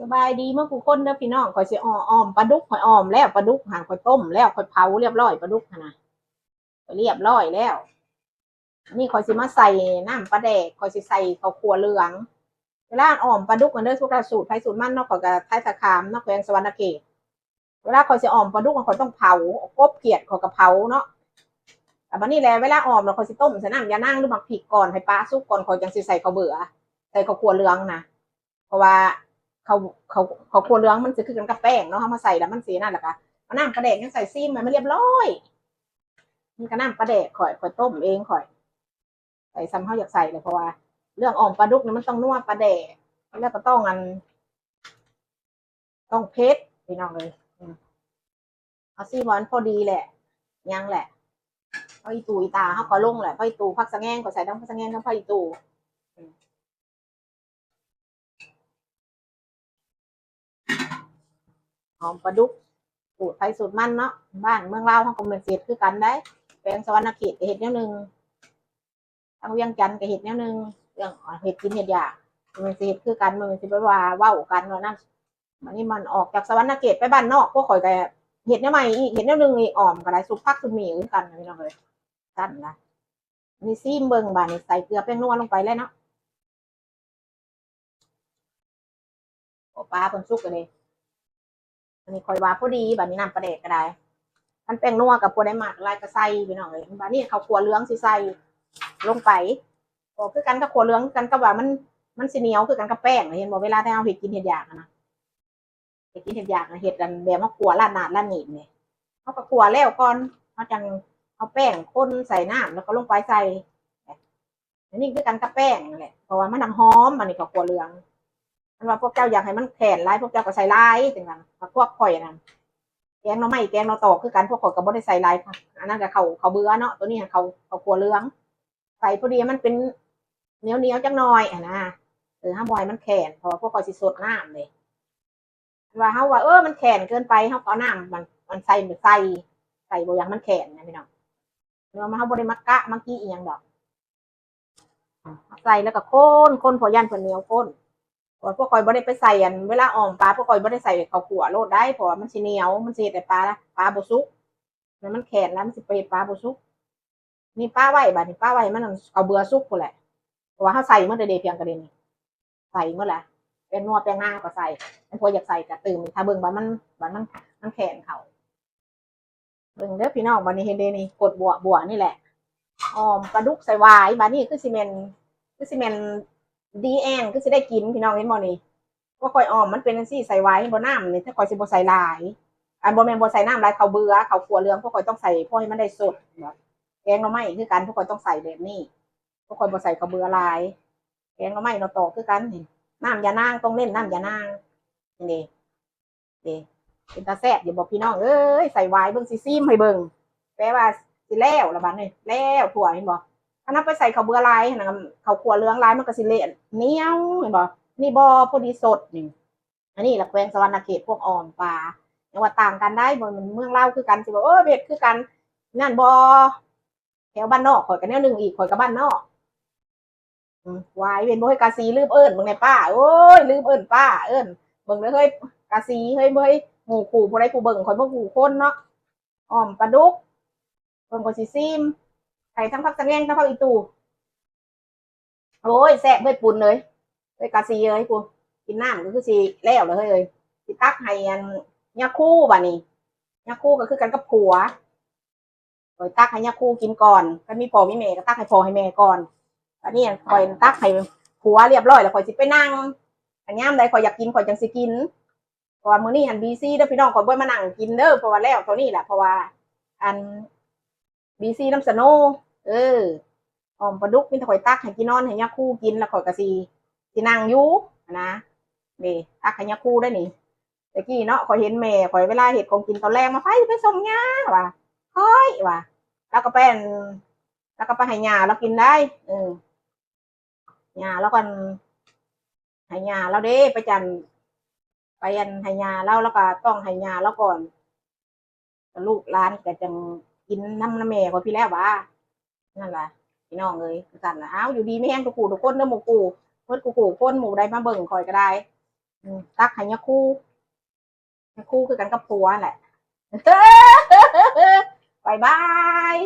ສະບາຍດີເໝິດທຸກຄົນເດີພີ່ນ້ອງ. ຂ້ອຍຊິອ້ອມປາດຸກ, ຂ້ອຍອ້ອມແລ້ວ ປາດຸກຫັ້ນ ຂ້ອຍຕົ້ມແລ້ວ ຂ້ອຍເຜົາລຽບຮ້ອຍ ປາດຸກຫັ້ນນະ ຂ້ອຍລຽບຮ້ອຍແລ້ວ. ອັນນີ້ຂ້ອຍຊິມາໃສ່ນ້ຳປາແດກ, ຂ້ອຍຊິໃສ່ເຂົ້າຂົ້ວເຫຼືອງ. ເວລາອ້ອມປາດຸກຫັ້ນເດີ ສູດໃຜສູດມັນເນາະ, ຂ້ອຍກໍໄທສາຂາມເນາະ ແຂວງສະຫວັນນະເຂດ. ເວລາຂ້ອຍຊິອ້ອມປາດຸກ ຂ້ອຍຕ້ອງເຜົາ, ເອົາກົບຂຽດຂ້ອຍກໍເຜົາເນາະ. ແລ້ວບາດນີ້ແຫຼະ ເວລາອ້ອມແລ້ວ ຂ້ອຍຊິຕົ້ມໃສ່ນ້ຳຢານາງ ຫຼື ໝາກພິກກ່ອນ ໃຫ້ປາສຸກກ່ອນ ຂ້ອຍຈັ່ງຊິໃສ່ເຂົ້າເບືອ ໃສ່ເຂົ້າຂົ້ວເຫຼືອງນະ. ເພາະວ່າເຂົ້າ ເຂົ້າ ເຂົ້າຂົ້ວເຫຼືອງມັນຊິຄືກັນກັບແປ້ງເນາະ, ເຮົາມາໃສ່ແລ້ວມັນຊິນັ້ນ. ແລ້ວກໍເອົານ້ຳປາແດກຍັງໃສ່ຊີມໃຫ້ມັນລຽບຮ້ອຍ. ນີ້ກໍນ້ຳປາແດກຂ້ອຍ ຂ້ອຍຕົ້ມເອງ ຂ້ອຍໃສ່ສ່ຳເຮົາຢາກໃສ່ແຫຼະ. ເພາະວ່າເລື່ອງອ້ອມປາດຸກນີ້ມັນຕ້ອງນົວປາແດກ ແລ້ວກໍຕ້ອງ ອັນ ຕ້ອງເຜັດພີ່ນ້ອງເອີຍ. ອືມ ເອົາຊີມວ່າມັນພໍດີແຫຼະ ຍັງແຫຼະ. ຜັກອີ່ຕູ່ອີ່ຕາເຮົາກໍລົງແຫຼະ, ຜັກອີ່ຕູ່ ຜັກສະແງງ ກໍໃສ່ທັງຜັກສະແງງທັງຜັກອີ່ຕູ່. ອືມ ຫອມປາດຸກ ສູດໃຜສູດມັນເນາະ. ບ້ານເມືອງລາວເຮົາກໍແມ່ນຊິເຮັດຄືກັນໄດ໋, ແຂວງສະຫວັນນະເຂດກໍເຮັດແນວໜຶ່ງ ທາງວຽງຈັນກໍເຮັດແນວໜຶ່ງ. ເລື່ອງເຮັດກິນເຮັດຢາກ ມັນຊິເຮັດຄືກັນ ມັນຊິໄປວ່າເວົ້າກັນວ່ານັ້ນ. ບັດນີ້ມັນອອກຈາກສະຫວັນນະເຂດໄປບ້ານນອກ ພວກຂ້ອຍກໍເຮັດແນວໃໝ່ອີກ ເຮັດແນວໜຶ່ງອີກ. ອ້ອມກໍໄດ້ ຊຸບຜັກຊຸບໝີ່ຄືກັນພີ່ນ້ອງເອີຍ. ຊັ້ນນະ ອັນນີ້ຊີມເບິ່ງ ບາດນີ້ໃສ່ເກືອແປ້ງນົວລົງໄປແລ້ວເນາະ. ໂອ້ ປາເພິ່ນສຸກແລ້ວເດ້. ອັນນີ້ຂ້ອຍວ່າພໍດີ. ບາດນີ້ນ້ຳປາແດກກໍໄດ້ ຄັນແປ້ງນົວກໍຜູ້ໃດມັກຫຼາຍກໍໃສ່ພີ່ນ້ອງເອີຍ. ບາດນີ້ເຂົ້າຂົ້ວເຫຼືອງຊິໃສ່ລົງໄປ ກໍຄືກັນກັບຂົ້ວເຫຼືອງ ຄືກັນກັບວ່າມັນ ມັນຊິໜຽວຄືກັນກັບແປ້ງ ເຫັນບໍ່? ເວລາທີ່ເຮົາເຮັດກິນເຮັດຢາກຫັ້ນນະ ເຮັດກິນເຮັດຢາກ ເຮັດອັນແບບເຮົາຂົ້ວລາດໜ້າລາດໜີບນີ້ ເຮົາກໍຂົ້ວແລ້ວກ່ອນ ເຮົາຈັ່ງເອົາແປ້ງຄົນໃສ່ນ້ຳ ແລ້ວກໍລົງໄປໃສ່. ອັນນີ້ຄືກັນກັບແປ້ງນັ້ນແຫຼະ ເພາະວ່າມັນຫອມ. ອັນນີ້ເຂົ້າຂົ້ວເຫຼືອງ ຄັນວ່າພວກເຈົ້າຢາກໃຫ້ມັນແຂນຫຼາຍ ພວກເຈົ້າກໍໃສ່ຫຼາຍ. ຈັ່ງວ່າພວກຂ້ອຍນັ້ນ ແກງໜໍ່ໄມ້ ແກງໜໍ່ຕອກຄືກັນ ພວກຂ້ອຍກໍບໍ່ໄດ້ໃສ່ຫຼາຍ. ອັນນັ້ນກໍເຂົ້າ ເຂົ້າເບືອເນາະ, ຕົວນີ້ເຂົ້າ ເຂົ້າຂົ້ວເຫຼືອງ ໃສ່ພໍດີໃຫ້ມັນເປັນໜຽວໆຈັກໜ້ອຍຫັ້ນນະ. ເອີ ເຮົາບໍ່ໃຫ້ມັນແຂນ ເພາະວ່າພວກຂ້ອຍຊິຊົດນ້ຳເດ້. ຄັນວ່າເຮົາວ່າ ເອີ ມັນແຂນເກີນໄປ ເຮົາກໍເອົານ້ຳມັນ ມັນໃສ່ ໃສ່ ໃສ່ບໍ່ຢາກມັນແຂນນະພີ່ນ້ອງ. ເຮົາບໍ່ໄດ້ມາກະມາກີ້ອີ່ຫຍັງດອກ ໃສ່ແລ້ວກໍຄົນໆ ເພາະຢ້ານເພິ່ນໜຽວໂພດ. ເພາະວ່າພວກຂ້ອຍບໍ່ໄດ້ໄປໃສ່ ອັນ ເວລາອ້ອມປາ ພວກຂ້ອຍບໍ່ໄດ້ໃສ່ເຂົ້າຂົ້ວໂລດໄດ໋ ເພາະວ່າມັນຊິໜຽວ ມັນຊິເຮັດໃຫ້ປາ ປາບໍ່ສຸກ. ແລ້ວມັນແຂນແລ້ວ ມັນຊິໄປເຮັດປາບໍ່ສຸກ. ນີ້ປະໄວ້ ບາດນີ້ປະໄວ້ໃຫ້ມັນ ເຂົ້າເບືອສຸກພຸ້ນແຫຼະ ເພາະວ່າເຮົາໃສ່ໝົດແລ້ວເດ້ ພຽງກະເດນີ້ ໃສ່ໝົດແລ້ວ ແປ້ງນົວແປ້ງນາກໍໃສ່. ຄັນຜູ້ຢາກໃສ່ກໍຕື່ມ ຖ້າເບິ່ງວ່າມັນ ວ່າມັນ ມັນແຂນເຂົ້າ. ເບິ່ງເດີພີ່ນ້ອງ ບາດນີ້ເຫັນເດນີ້ ກົດບົວໆນີ້ແຫຼະ ອ້ອມປາດຸກໃສ່ຫວາຍ. ບາດນີ້ຄືຊິແມ່ນ ຄືຊິແມ່ນດີແອງ ຄືຊິໄດ້ກິນ ພີ່ນ້ອງເຫັນບໍ່ນີ້. ພວກຂ້ອຍອ້ອມມັນເປັນຈັ່ງຊີ້ ໃສ່ຫວາຍ ເຫັນບໍ່ ນ້ຳນີ້ ແຕ່ຂ້ອຍຊິບໍ່ໃສ່ຫຼາຍ ອັນ ບໍ່ແມ່ນບໍ່ໃສ່ນ້ຳຫຼາຍ ເຂົ້າເບືອ ເຂົ້າຂົ້ວເຫຼືອງ ພວກຂ້ອຍຕ້ອງໃສ່ພໍໃຫ້ມັນໄດ້ສົດ. ແກງໜໍ່ໄມ້ຄືກັນ ພວກຂ້ອຍຕ້ອງໃສ່ແບບນີ້ ພວກຂ້ອຍບໍ່ໃສ່ເຂົ້າເບືອຫຼາຍ. ແກງໜໍ່ໄມ້ໜໍ່ຕອກຄືກັນນີ້ ນ້ຳຢານາງ ຕ້ອງເນັ້ນນ້ຳຢານາງ. ນີ້ເດ້ ເດ້ ເປັນຕາແຊບຢູ່ບໍ່ພີ່ນ້ອງເອີຍ? ໃສ່ຫວາຍເບິ່ງ ຊິຊີມໃຫ້ເບິ່ງ ແປວ່າຊິແລ້ວລະບາດນີ້ ແລ້ວທົ່ວ ເຫັນບໍ່? ຄັນເຮົາໄປໃສ່ເຂົ້າເບືອຫຼາຍຫັ້ນນະ ເຂົ້າຂົ້ວເຫຼືອງຫຼາຍ ມັນກໍຊິເລະໜຽວ ເຫັນບໍ່? ນີ້ບໍ່ ພໍດີສົດນີ້. ອັນນີ້ລະແຂວງສະຫວັນນະເຂດ ພວກອ້ອມປາ ຍັງວ່າຕ່າງກັນໄດ໋ ບໍ່ແມ່ນເມືອງລາວຄືກັນ ຊິວ່າ ເອີ ເຮັດຄືກັນ ນັ້ນບໍ່. ແຖວບ້ານນອກຂ້ອຍກໍແນວໜຶ່ງອີກ ຂ້ອຍກໍບ້ານນອກ. ອືມ ຫວາຍເວັນບໍ່ເຮີ້ຍ ກາສີ ລືມເອີ້ນເບິ່ງແດ່ປ້າ. ໂອ້ຍ ລືມເອີ້ນປ້າ ເອີ້ນເບິ່ງເດີເຮີ້ຍ ກາສີ ເຮີ້ຍ ເຮີ້ຍ ໝູ່ຄູ່ຜູ້ໃດຜູ້ເບິ່ງ ຂ້ອຍບໍ່ຮູ້ຄົນເນາະ. ອ້ອມປາດຸກ ເບິ່ງ ຂ້ອຍຊິຊີມ ໃສ່ທັງຜັກສະແງງ ທັງຜັກອີ່ຕູ່. ໂອ້ຍ ແຊບເຮີ້ຍ ປຸນເອີຍ ເຮີ້ຍ ກາສີເອີຍ ຜູ້ກິນນ້ຳກໍຄືຊິແລ້ວລະເຮີ້ຍ. ຊິຕັກໃຫ້ອັນຍາຄູ ບາດນີ້ ຍາຄູກໍຄືກັນກັບຜົວ. ຂ້ອຍຕັກໃຫ້ຍາຄູກິນກ່ອນ ຄັນມີພໍ່ມີແມ່ກໍຕັກໃຫ້ພໍ່ໃຫ້ແມ່ກ່ອນ. ບາດນີ້ຂ້ອຍຕັກໃຫ້ຜົວລຽບຮ້ອຍແລ້ວ ຂ້ອຍຊິໄປນັ່ງ ຄັນຍາມໃດຂ້ອຍຢາກກິນ ຂ້ອຍຈັ່ງຊິກິນ. ເພາະວ່າມື້ນີ້ຫັ້ນບີຊີເດີພີ່ນ້ອງ ຂ້ອຍບໍ່ມານັ່ງກິນເດີ ເພາະວ່າແລ້ວເທົ່ານີ້ແຫຼະ ເພາະວ່າອັນບີຊີນຳສະໂນ. ເອີ ອ້ອມປາດຸກມີແຕ່ຂ້ອຍຕັກໃຫ້ກິນນອນ ໃຫ້ຍາຄູກິນ ແລ້ວຂ້ອຍກໍຊິ ຊິນັ່ງຢູ່ຫັ້ນນະ. ເດ້ ຕັກໃຫ້ຍາຄູໄດ້ນີ້. ແຕ່ກີ້ເນາະ ຂ້ອຍເຫັນແມ່ຂ້ອຍເວລາເຮັດຂອງກິນຕອນແລງມາ ໃຜຊິໄປສົ່ງຍາວ່າ ຂ້ອຍວ່າ ລາວກໍໄປ ລາວກໍໄປໃຫ້ຍ່າລາວກິນໄດ໋. ເອີ ຍ່າລາວກໍໃຫ້ຍ່າລາວເດ້ ໄປຈັ່ງ ໄປອັນໃຫ້ຍ່າລາວ ລາວກໍຕ້ອງໃຫ້ຍ່າລາວກ່ອນ ລູກຫຼານກໍຈັ່ງກິນນຳ ນຳແມ່ຂ້ອຍພີ້ແລ້ວຫວາ. ນັ້ນລະພີ່ນ້ອງເອີຍ ຈັ່ງຊັ້ນລະ. ເອົາ ຢູ່ດີມີແຮງທຸກຜູ້ທຸກຄົນເດີ ໝູ່ຄູ່ເບິດຄູ່ໆຄົນ ໝູ່ໃດມາເບິ່ງຂ້ອຍກໍໄດ້ ອືມ ຕັກໃຫ້ຍາຄູ ຍາຄູຄືກັນກັບຜົວແຫຼະ ບາຍບາຍ.